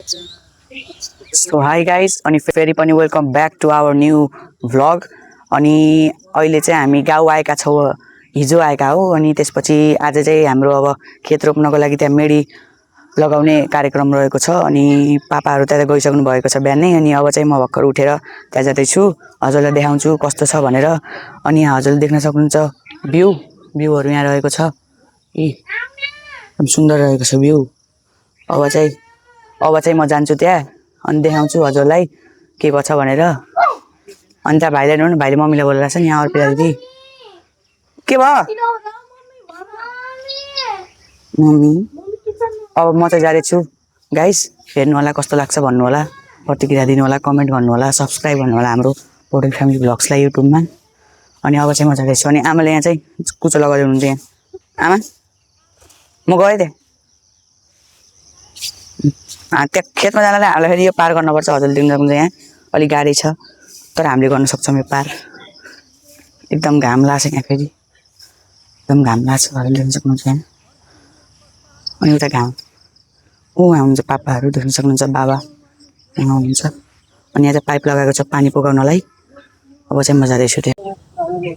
So hi guys अनि फेरि पनि welcome back to our new vlog. अनि अहिले चाहिँ हामी गाउँ आएका छौँ, हिजो आएका हो। अनि त्यसपछि आज चाहिँ हाम्रो अब खेत रोप्नको लागि त्यहाँ मेडी लगाउने कार्यक्रम रहेको छ। अनि पापाहरू त्यता गइसक्नु भएको छ बिहानै। अनि अब चाहिँ म भर्खर उठेर त्यहाँ जाँदैछु, हजुरलाई देखाउँछु कस्तो छ भनेर। अनि यहाँ हजुरले देख्न सक्नुहुन्छ भ्यूहरू यहाँ रहेको छ। एकदम सुन्दर रहेको छ भ्यू। अब चाहिँ म जान्छु त्यहाँ अनि देखाउँछु हजुरलाई के छ भनेर। अनि त्यहाँ भाइलाई हेर्नु न, भाइले मम्मीलाई बोलिरहेको छ नि यहाँ अर्पिता दिदी। के भयो मम्मी? अब म चाहिँ जाँदैछु गाइस, हेर्नु होला कस्तो लाग्छ भन्नु होला, प्रतिक्रिया दिनु होला, कमेन्ट गर्नु होला, सब्सक्राइब गर्नु होला हाम्रो पोटल फ्यामिली भ्लग्सलाई युट्युबमा। अनि अब चाहिँ म जाँदैछु। अनि आमाले यहाँ चाहिँ कुचो लगाउँदै हुनुहुन्छ। यहाँ आमा म गएँ त्यहाँ त्यहाँ खेतमा जानलाई हामीलाई फेरि यो पार गर्नुपर्छ। हजुरले देख्न सक्नुहुन्छ यहाँ अलिक गाडी छ, तर हामीले गर्न सक्छौँ यो पार। एकदम घाम लाग्छ यहाँ, फेरि एकदम घाम लाग्छ, हजुरले देख्न सक्नुहुन्छ यहाँ। अनि उता घाम उहाँ हुनुहुन्छ पापाहरू देख्न सक्नुहुन्छ, बाबा यहाँ हुनुहुन्छ। अनि यहाँ चाहिँ पाइप लगाएको छ पानी पुगाउनलाई। अब चाहिँ म जाँदैछु त्यहाँ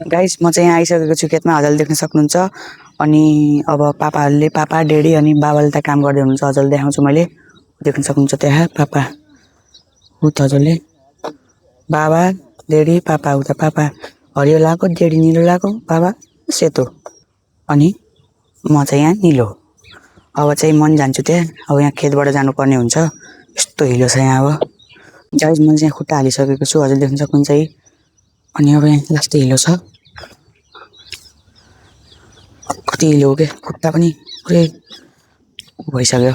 गाइस। म चाहिँ यहाँ आइसकेको छु खेतमा, हजुरले देख्न सक्नुहुन्छ। अनि अब पापा डेडी अनि बाबाले त्यहाँ काम गर्दै हुनुहुन्छ, हजुरले देखाउँछु मैले। देख्न सक्नुहुन्छ त्यहाँ पापा उता, हजुरले बाबा डेडी पापा उता। पापा हरियो लगाएको, डेडी निलो लगाएको, बाबा सेतो, अनि म चाहिँ यहाँ निलो। अब चाहिँ म जान्छु त्यहाँ। अब यहाँ खेतबाट जानुपर्ने हुन्छ, यस्तो हिलो छ यहाँ। अब गाइस मैले चाहिँ खुट्टा हालिसकेको छु, हजुरले देख्न सक्नुहुन्छ है। अनि अब यहाँ लास्ट हिलो छ, कति हिलो हो क्या, खुट्टा पनि पुरै भइसक्यो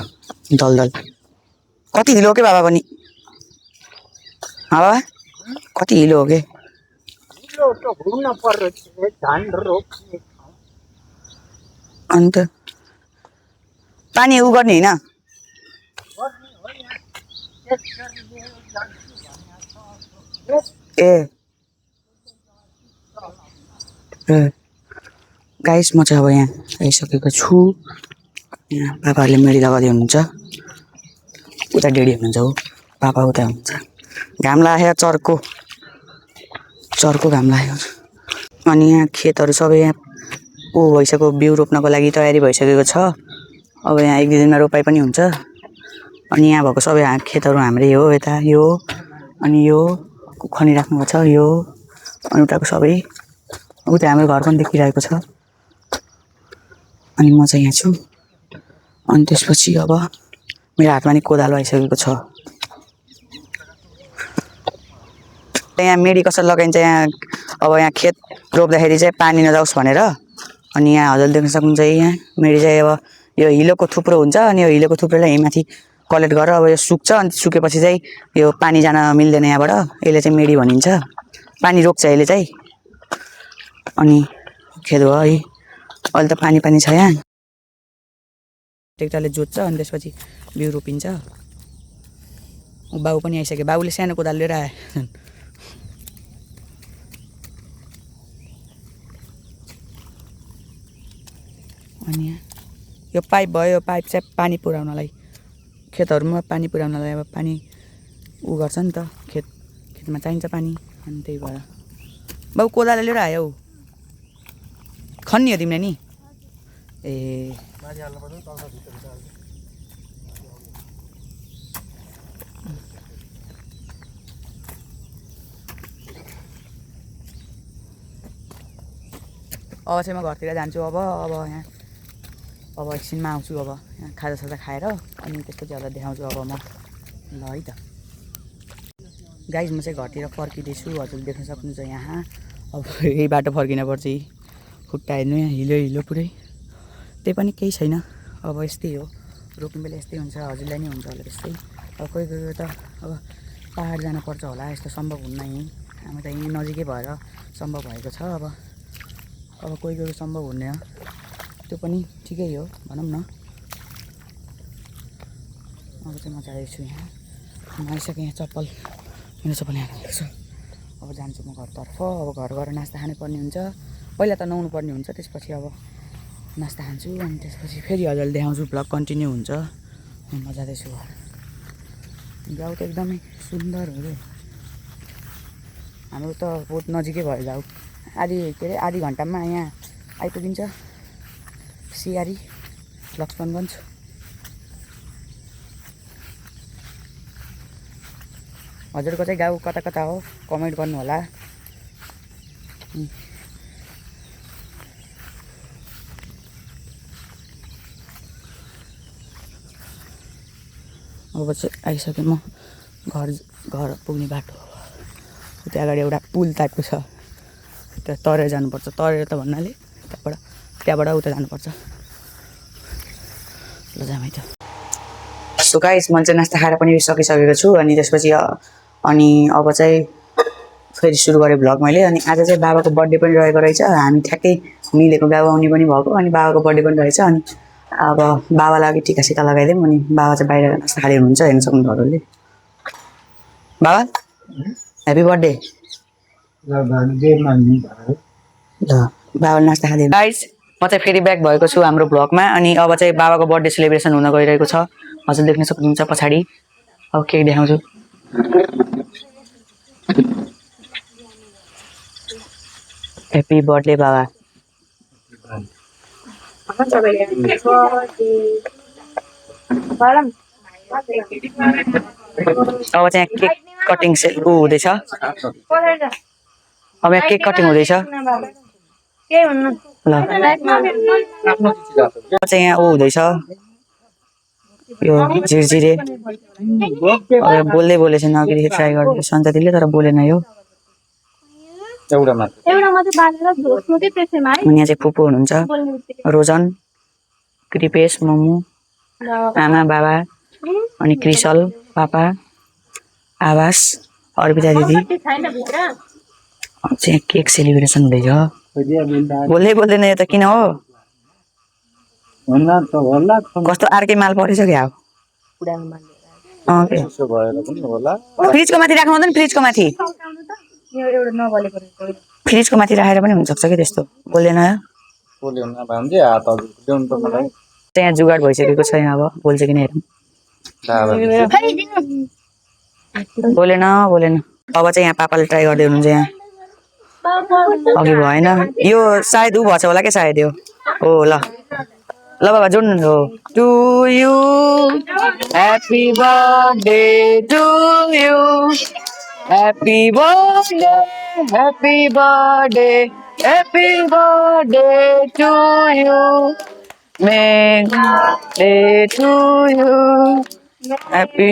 दलदल। कति हिलो हो के बाबा पनि? बाबा कति हिलो हो के? अन्त पानी उ गर्ने होइन? ए गाइस म चाहिँ अब यहाँ आइसकेको छु। यहाँ पापाहरूले मेडी लगाउँदै हुनुहुन्छ, उता डेडी हुनुहुन्छ हो, पापा उता हुनुहुन्छ। घाम लाग्यो चर्को घाम लाग्यो। अनि यहाँ खेतहरू सबै यहाँ भइसक्यो, बिउ रोप्नको लागि तयारी भइसकेको छ। अब यहाँ 1-2 दिनमा रोपाइ पनि हुन्छ। अनि यहाँ भएको सबै खेतहरू हाम्रै हो, यता यो अनि यो खनिराख्नु भएको छ यो, अनि उताको सबै उता हाम्रो घर पनि देखिरहेको छ। अनि म चाहिँ यहाँ छु। अनि त्यसपछि अब मेरो हातमा नि कोदालो आइसकेको छ। यहाँ मेडी कसरी लगाइन्छ यहाँ? अब यहाँ खेत रोप्दाखेरि चाहिँ पानी नजाओस् भनेर। अनि यहाँ हजुरले देख्न सक्नुहुन्छ यहाँ मेडी चाहिँ अब यो हिलोको थुप्रो हुन्छ। अनि यो हिलोको थुप्रोलाई यहीँमाथि कलेक्ट गरेर अब यो सुक्छ। अनि सुकेपछि चाहिँ यो पानी जान मिल्दैन यहाँबाट, यसले चाहिँ मेडी भनिन्छ। पानी रोक्छ यसले चाहिँ। अनि खेत भयो है, अहिले त पानी छ यहाँ। ट्र्याक्टरले जोत्छ अनि त्यसपछि बिउ रोपिन्छ। बाबु पनि आइसक्यो, बाबुले सानो कोदालो लिएर आयो। अनि यो पाइप भयो, यो पाइप चाहिँ पानी पुर्याउनलाई, खेतहरूमा पानी पुर्याउनलाई अब पानी उ गर्छ नि त, खेतमा चाहिन्छ पानी। अनि त्यही भएर बाबु कोदालो लिएर आयो। खन्नी हो तिमीले नि? ए अब चाहिँ म घरतिर जान्छु। अब एकछिनमा आउँछु। अब यहाँ खाजासाजा खाएर अनि त्यसपछि अब देखाउँछु अब म, ल है त गाइस। म चाहिँ घरतिर फर्किँदैछु, हजुरले देख्न सक्नुहुन्छ यहाँ। अब यही बाटो फर्किनुपर्छ, खुट्टा हेर्नु यहाँ हिलो पुरै, त्यही पनि केही छैन। अब यस्तै हो, रोप्ने बेला यस्तै हुन्छ, हजुरलाई नै हुन्छ होला त्यस्तै। अब कोही त अब पाहाड जानुपर्छ होला, यस्तो सम्भव हुन्न। यहीँ हामी त यहीँ नजिकै भएर सम्भव भएको छ। अब कोही सम्भव हुन्न, त्यो पनि ठिकै हो भनौँ न। अब चाहिँ म जाँदैछु यहाँ, म आइसकेँ। यहाँ मेरो चप्पल यहाँ राखेको छ। अब जान्छु म घरतर्फ। अब घर गएर नास्ता खानुपर्ने हुन्छ, पहिला त नुहाउनु पर्ने हुन्छ, त्यसपछि अब नास्ता खान्छु। अनि त्यसपछि फेरि हजुरले देखाउँछु, भ्लग कन्टिन्यू हुन्छ। म जाँदैछु घर। गाउँ त एकदमै सुन्दर हो रे हाम्रो त बहुत नजिकै भयो गाउँ आधी के अरे आधी घन्टामा यहाँ आइपुगिन्छ सियारी लक्ष्मणगञ्ज हजुरको चाहिँ गाउँ कता कता हो कमेन्ट गर्नु होला अब चाहिँ आइसकेँ म घर पुग्ने बाटो त्यहाँ अगाडि एउटा पुल टाइपको छ त्यहाँ तरेर जानुपर्छ तरेर त भन्नाले त्यहाँबाट उता जानुपर्छ ल जामै त सो गाइस म चाहिँ नास्ता खाएर पनि सकिसकेको छु अनि त्यसपछि अनि अब चाहिँ फेरि सुरु गरेँ भ्लग मैले अनि आज चाहिँ बाबाको बर्थडे पनि रहेको रहेछ हामी ठ्याक्कै मिलेको गाउँ आउने पनि भएको अनि बाबाको बर्थडे पनि रहेछ अनि अब बाबालाई अघि टिका सिका लगाइदिउँ अनि बाबा चाहिँ बाहिर नास्ता खाँदै हुनुहुन्छ हेर्न सक्नुहुन्छ हजुरले बाबा ह्याप्पी बर्थडे ल बाबा नास्ता खाँदै गाइस म चाहिँ फेरि ब्याक भएको छु हाम्रो भ्लगमा अनि अब चाहिँ बाबाको बर्थडे सेलिब्रेसन हुन गइरहेको छ हजुर देख्न सक्नुहुन्छ पछाडि अब केही देखाउँछु ह्याप्पी बर्थडे बाबा अब चाहिँ केक कटिङ हुँदैछ अब यहाँ केक कटिङ हुँदैछ ल चाहिँ यहाँ हुँदैछ यो झिरझिरे बोल्दै बोलेको छैन अघि ट्राई गर्दै सन्ततिले तर बोलेन यो अनि यहाँ चाहिँ फुपू हुनुहुन्छ रोजन कृपेश मम्मू आमा बाबा अनि क्रिसल पापा आवास अर्पिता दिदी चाहिँ केक सेलिब्रेसन हुँदैछ बोल्दै बोल्दैन यो त किन हो कस्तो अर्कै माल परेछ क्या फ्रिजको माथि राख्नु हुँदैन फ्रिजको माथि राखेर पनि हुनसक्छ कि त्यस्तो बोल्दैन त्यहाँ जुगाड भइसकेको छ यहाँ अब बोल्छ कि हेरौँ बोलेन अब चाहिँ यहाँ पापाले ट्राई गर्दै हुनुहुन्छ यहाँ अघि भएन यो सायद ऊ भएछ होला क्या सायद यो हो ल बाबा जोड्नु हो to you happy birthday to you happy birthday to you may day to you happy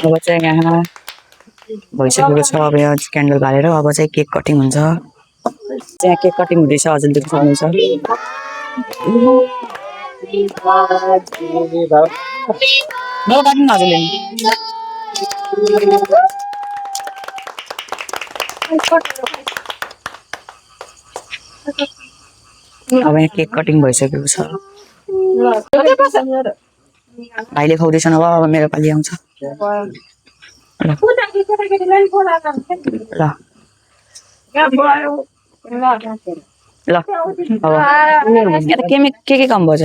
अब चाहिँ यहाँ भइसकेको छ अब यहाँ क्यान्डल बालेर अब चाहिँ केक कटिङ हुन्छ त्यहाँ केक कटिङ हुँदैछ हजुर देख्न सक्नुहुन्छ अब यहाँ केक कटिङ भइसकेको छ भाइले खुवाउँदैछ अब मेरो पालि आउँछ ल अब के कम भएछ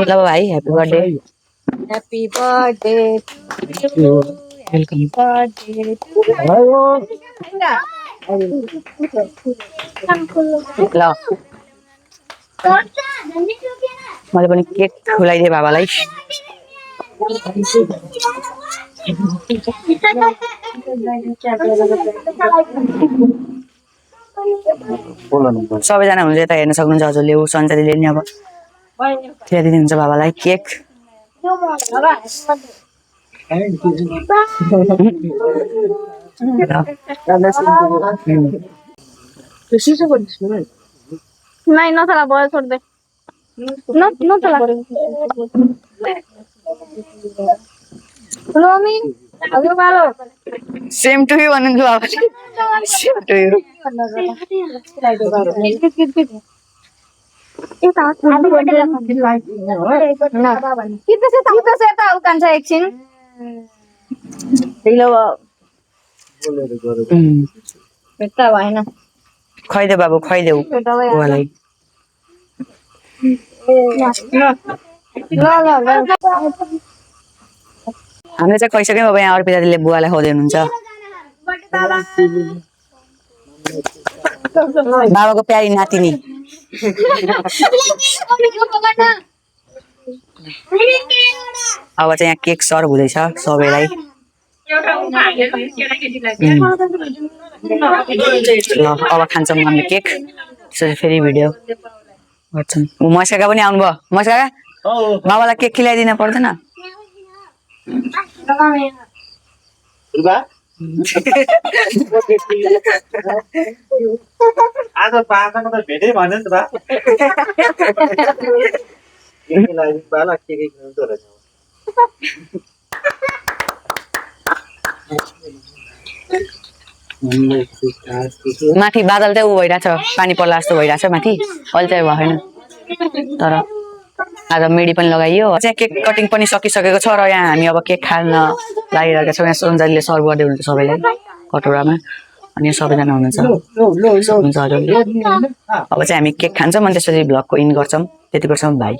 ल भाइ ह्याप्पी बर्थडे वेलकम ल मैले पनि केक खुलाइदिएँ बाबालाई सबैजना हुन्छ यता हेर्न सक्नुहुन्छ हजुरले ऊ सञ्चारीले नि अब दिनुहुन्छ बाबालाई केक नहीं no se la puedo छोड़ they no te la Romy अगले वालो सेम टु यु भन्नुहुन्छ बाबा same to you kita saya tahu kan saya एकछिन भेट्टा भएन खुवाइदेऊ बाबु खुवाइदेऊ बुवालाई हामीले चाहिँ खुवाइसक्यौँ अब यहाँ अर्पिता दिदीले बुवालाई खुवाउँदै हुनुहुन्छ बाबाको प्यारी नातिनी अब चाहिँ यहाँ केक सर्भ हुँदैछ सबैलाई ल अब खान्छौँ हामीले केक त्यसपछि फेरि भिडियो गर्छौँ मस्काका पनि आउनुभयो मस्काका बाबालाई केक खिलाइदिन पर्दैन आज पासँग त भेटै भन्यो नि त बाला के खाउँदो रहेछ माथि बादल चाहिँ ऊ भइरहेछ पानी पर्ला जस्तो भइरहेछ माथि अहिले चाहिँ भएन तर आज मेडी पनि लगाइयो चाहिँ केक कटिङ पनि सकिसकेको छ र यहाँ हामी अब केक खान लागिरहेका छौँ यहाँ सञ्जालीले सर्भ गर्दै हुनुहुन्छ सबैलाई कटोरामा अनि यहाँ सबैजना हुनुहुन्छ हुन्छ हजुरले अब चाहिँ हामी केक खान्छौँ अनि त्यसपछि भ्लगको इन गर्छौँ त्यति गर्छौँ भाइ